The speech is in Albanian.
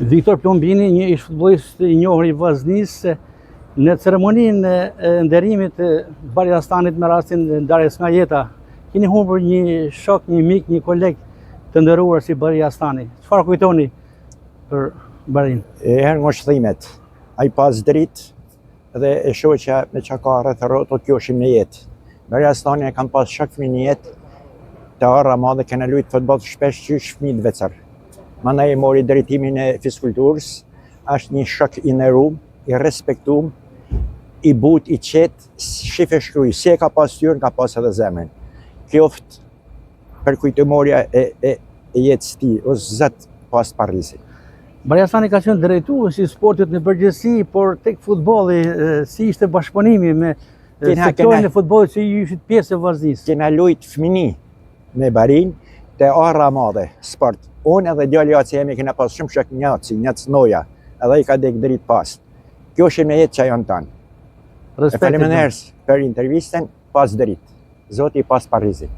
Viktor Plombini, një ish futbollist i njohur i Vllaznisë, në ceremoninë e nderimit të Bari Astanit me rastin e ndarjes nga jeta, keni humbur një shok, një mik, një koleg të nderuar si Bari Astani. Çfarë kujtoni për Barin? E herë ngushllimet, ai pas dritë dhe e shoqja me që ka rreth rrotull qofshin me jetë. Bari Astani e kam pas shok fëmijë te Arra Madhe kena lujt futboll shpesh qysh fëmijë të veçër. Mandej e mori drejtimin e fiskulturës, është një shok i nderum, i respektum, i but, i qetë, shif e shkruj, si e ka pas ftyrën, ka pas edhe zemrën. Kjoft përkujtimorja e, e, e jetës tij, o Zot pastë parrizin. Bari Astani ka qenë drejtues i sportit në përgjithësi, por tek futbolli, si ishte bashkëpunimi me sektorin e futbollit që ju ishit pjesë e Vllaznisë? Kena lujt fëmini me Barin te Arra Madhe, sport. Unë edhe djali jacë jemi kena pas shumë shok njaci, njac noja, edhe i ka dek dritë pas. Kjo me jetë që janë tanë. Respekt. Faleminderit për intervistën, pas dritë. Zoti pas parrizin.